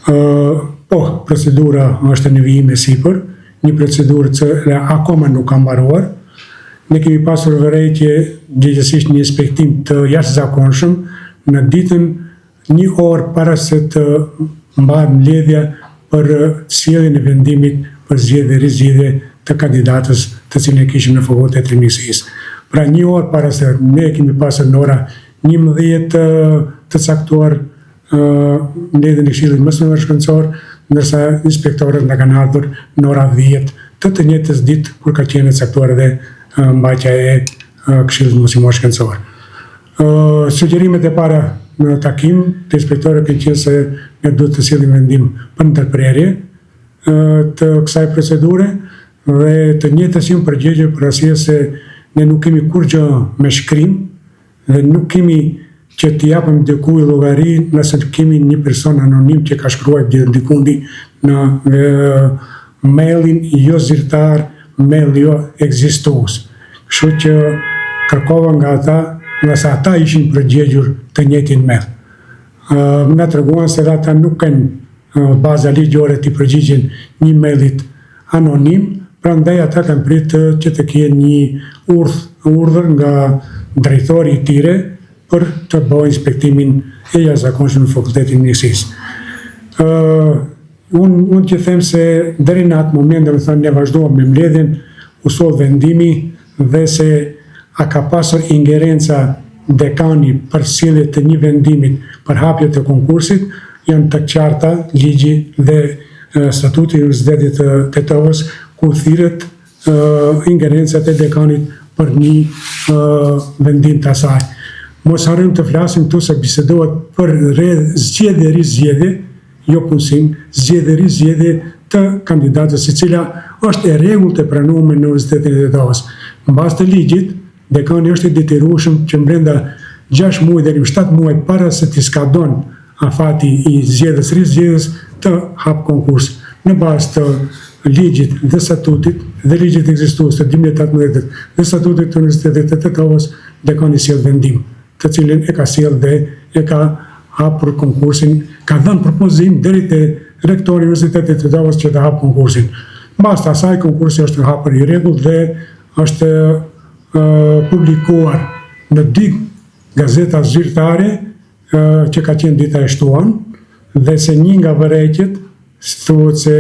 Po, procedura është në vijim e sipër, një procedurë që akoma nuk ka mbaruar. Ne kemi pasur vërejtje, gjegjësisht një inspektim të jashtëzakonshëm në ditën një orë para se të mbahet mbledhja për sjelljen e vendimit për zgjedhje dhe rizgjedhje të kandidatës të cilën e kishim në Fakultetin e Mjekësisë. Pra një orë para se ne kemi pasur në ora 11 të caktuar mbledhjen e Këshillit Mësimor Shkencor, ndërsa inspektorët na kanë ardhur në ora 10 të të njëjtës ditë kur ka qenë e caktuar edhe mbajtja e Këshillit Mësimor Shkencor. Sugjerimet e para në takim të inspektorëve kanë qenë se ne duhet të sjellim vendim për ndërprerje të kësaj procedure dhe të njëjtës jam përgjigjur për arsye se ne nuk kemi kurrgjë me shkrim dhe nuk kemi që t'i japim dikujt llogari nëse kemi një person anonim që ka shkruar dikundi në mailin jo zyrtar, mail jo ekzistues. Kështu që kërkova nga ata, nëse ata ishin përgjegjur të njëjtin mail. Na treguan se edhe ata nuk kanë baza ligjore t'i përgjigjen një mailit anonim, prandaj ata kanë prit që të kenë një urdh, urdhër nga drejtori i tyre për të bërë inspektimin e jashtëzakonshëm në Fakultetin e Mjekësisë. Unë mund t'ju them se deri në atë moment, domethënë ne vazhduam me mbledhjen, u soll vendimi dhe se a ka pasur ingerenca dekani për sjellje të një vendimit për hapje të konkursit, janë të qarta ligji dhe statuti i Universitetit të Tetovës ku thirret ingerencat e dekanit për një vendim të asaj. Mos harrojmë të flasim këtu se bisedohet për zgjedhje rizgjedhje, jo punësim, zgjedhje rizgjedhje të kandidatës e cila është e rregullt e pranuar në Universitetin e Tetovës. Në bazë të ligjit, dekani është i detyrueshëm që brenda 6 muaj deri në 7 muaj para se t'i skadon afati i zgjedhjes rizgjedhjes të hap konkurs. Në bazë të ligjit dhe statutit dhe ligjit ekzistues të 2018 dhe statutit të Universitetit të Tetovës, dekani sjell vendim, të cilin e ka sjellë dhe e ka hapur konkursin, ka dhënë propozim deri te rektori i Universitetit të Tetovës që të hap konkursin. Në bazë të asaj konkursi është hapur i rregullt dhe është publikuar në dy gazeta zyrtare që ka qenë dita e shtunë dhe se një nga vërejtjet thuhet se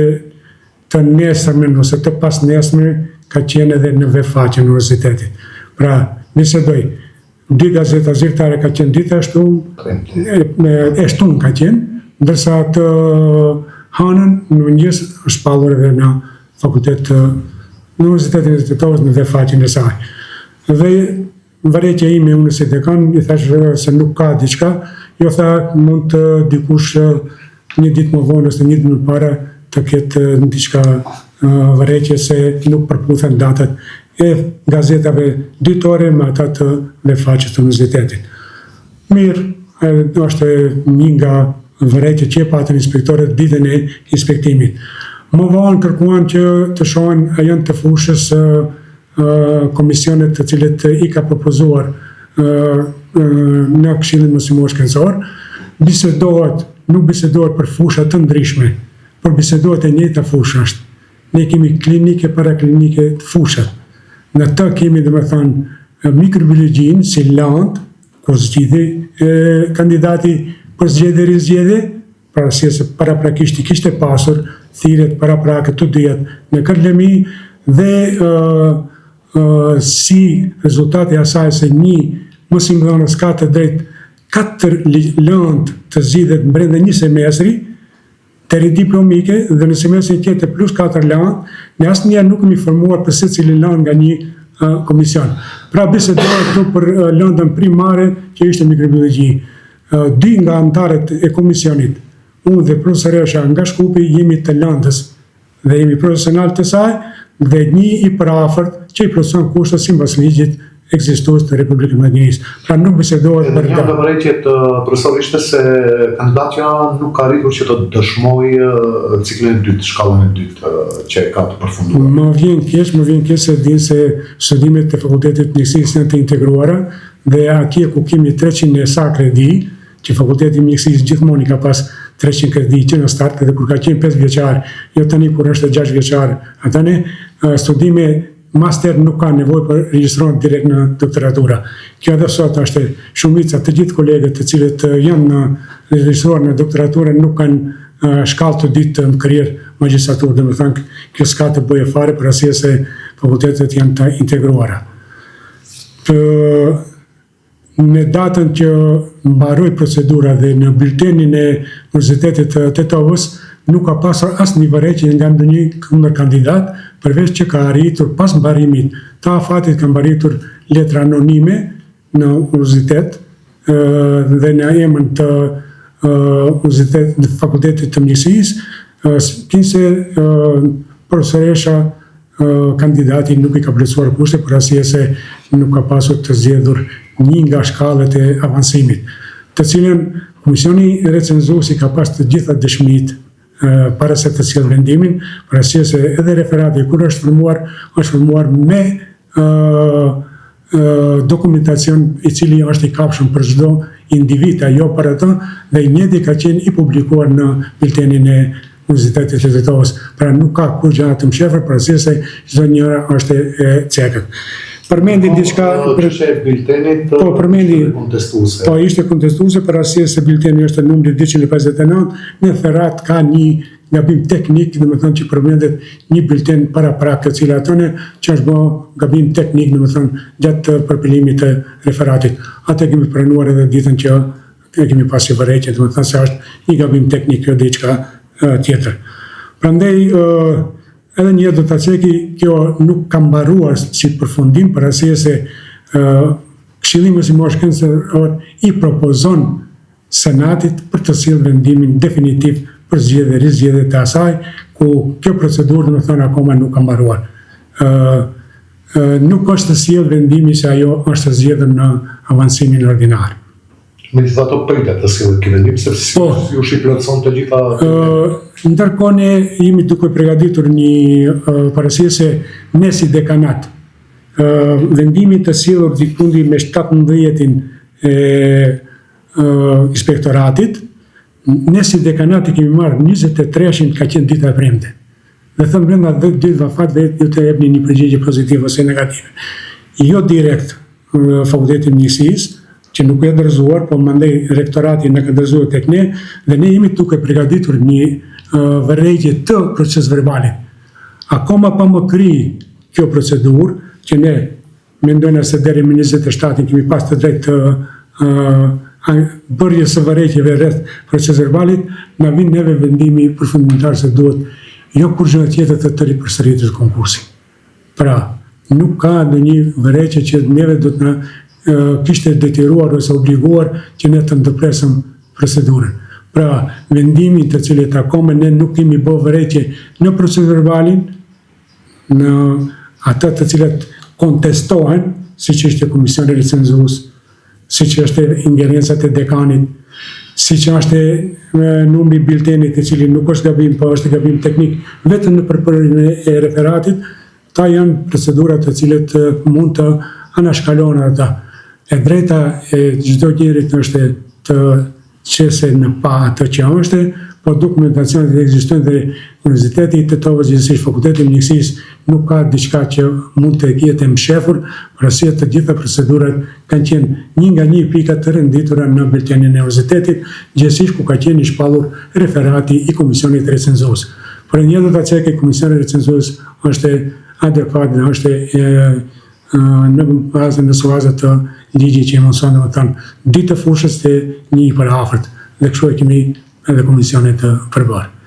të nesërmen ose të pasnesërmen ka qenë edhe në web faqen e universitetit. Pra, bisedoj, dy gazeta zyrtare ka qenë dita e shtunë, e shtunë ka qenë, ndërsa të hanën në mëngjes është shpallur edhe në fakultet të në Universitetin e Tetovës në web faqen e saj. Dhe Vërejtja ime unë si dekan, i thash se nuk ka diçka, jo tha mund të dikush një ditë më vonë ose një ditë më para të ketë diçka vërejtje se nuk përputhen datat e gazetave ditore me ata të web faqes të universitetit. Mirë, është një nga vërejtjet që e patën inspektorët ditën e inspektimit. Më vonë kërkuan që të shohin a janë të fushës komisionet të cilët i ka propozuar në Këshillin Mësimor Shkencor, bisedohet, nuk bisedohet për fusha të ndryshme, por bisedohet e njëjta fushë është. Ne kemi klinike, paraklinike fushat. Në të kemi, domethënë, mikrobiologjinë si landë, ku zgjidhej kandidati për zgjedhje rizgjedhje, për arsye se paraprakisht i kishte pasur thirrjet paraprake të dyjat në këtë lëmi dhe si rezultat i asaj se një mësimdhënës ka të drejtë katër lëndë të zgjidhet brenda një semestri deri diplomike dhe në semestrin tjetër plus katër lëndë, ne asnjëherë nuk kemi formuar për secilin lëndë nga një komision. Pra bisedohet këtu për lëndën primare që ishte mikrobiologji. Dy nga anëtarët e komisionit, unë dhe profesoresha nga Shkupi jemi të lëndës dhe jemi profesionalë të saj dhe një i përafërt që i plotëson kushtet sipas ligjit ekzistues të Republikës së Maqedonisë. Pra nuk bisedohet për Edhe një nga vërejtjet profesor ishte se kandidatja nuk ka arritur që të dëshmojë ciklin e dytë, shkallën e dytë që e ka të përfunduar. Më vjen keq, më vjen keq se din se studimet e Fakultetit të Mjekësisë janë të integruara Dhe atje ku kemi 300 e sa kredi, që Fakulteti i Mjekësisë gjithmonë i ka pas 300 kredi që në start edhe kur ka qenë 5 vjeçar, jo tani kur është 6 vjeçar, atëne studime master nuk ka nevojë për regjistrohen direkt në doktoratura. Kjo edhe sot është shumica të gjithë kolegët të cilët janë në regjistruar në doktoraturë nuk kanë shkallë të dytë të kryer magjistraturë, domethënë kjo s'ka të bëjë fare për arsye se fakultetet janë të integruara. Të Në datën që mbaroi procedura dhe në biltenin e Universitetit të Tetovës nuk ka pasur asnjë vërejtje nga ndonjë kundërkandidat, përveç që ka arritur pas mbarimit të afatit ka mbaritur letra anonime në universitet dhe në emër të Universitetit të Fakultetit të Mjekësisë, kinse profesoresha Kandidati nuk i ka plotësuar kushtet për arsye se nuk ka pasur të zgjedhur një nga shkallët e avansimit, të cilën Komisioni Recenzues i ka pas të gjitha dëshmitë para se të sjellë vendimin, për arsye se edhe referati kur është formuar, është formuar me dokumentacion i cili është i kapshëm për çdo individ, a jo për atë, dhe i njëjti ka qenë i publikuar në biltenin e Universitetit të Tetovës. Pra nuk ka kurrgjë të mshefur, për arsye se çdo njëra është e cekët. Përmendi diçka për çështjen e biltenit, po përmendi kontestuese. Po ishte kontestuese për arsye se bilteni është numri 259, në referat ka një gabim teknik, domethënë që përmendet një bilten paraprak të cila atëne që është bo gabim teknik, domethënë gjatë përpilimit të referatit. Atë e kemi pranuar edhe ditën që e kemi pasi vërejtje, domethënë se është një gabim teknik, jo diçka tjetër. Prandaj edhe një herë do ta ceki, kjo nuk ka mbaruar si përfundim, për arsye se Këshilli Mësimor Shkencor i propozon Senatit për të sjellë vendimin definitiv për zgjedhje dhe rizgjedhje të asaj, ku kjo procedurë domethënë akoma nuk ka mbaruar. Ë nuk është sjellë vendimi se ajo është zgjedhur në avansimin ordinar. Megjithatë pritet të sillet ky vendim sepse po, ju i plotëson të gjitha ë ndërkohë ne jemi duke përgatitur një për arsye se ne si dekanat ë vendimi të sjellur dikundi me 17-in e inspektoratit, ne si dekanat i kemi marrë 23-shin ka qenë dita e premte. Dhe thënë brenda 10 ditëve afat dhe ju të jepni një përgjigje pozitive ose negative. Jo direkt Fakultetit të Mjekësisë, që nuk e dorëzuar, po mandej rektorati na ka dorëzuar tek ne dhe ne jemi duke përgatitur një vërejtje të procesverbalit. Akoma pa më kry kjo procedurë, që ne Mendojna se deri më 27 kemi pas të drejtë të bërjes së vërejtjeve rreth procesverbalit, na vjen neve vendimi përfundimtar se duhet jo kurrgjë tjetër të të ripërsëritet konkursi. Pra, nuk ka ndonjë vërejtje që neve do të na kishte detyruar ose obliguar që ne të ndërpresëm procedurën. Pra, vendimi të cilët akoma ne nuk kemi bë vërejtje në procesverbalin, në atë të cilat kontestohen, siç ishte komisioni recenzues, siç është ingerencat e dekanit, siç është numri i biltenit, i cili nuk është gabim, po është gabim teknik, vetëm në përpërjen e referatit, ta janë procedurat të cilat mund të anashkalohen ata. E drejta e çdo njerit është të qese në pah atë që është, por dokumentacionet ekzistojnë dhe Universiteti i Tetovës, gjithsesi Fakulteti i Mjekësisë nuk ka diçka që mund të jetë e mshefur, për arsye të gjitha procedurat kanë qenë një nga një pika të renditura në biltenin e universitetit, gjithsesi ku ka qenë i shpallur referati i Komisionit Recenzues. Por një do ta cekë Komisioni Recenzues është adekuat dhe është e në bazë në suaza të ligjit që i mundëson domethënë dy të fushës dhe një i përafërt dhe kështu e kemi edhe komisionin të përbërë.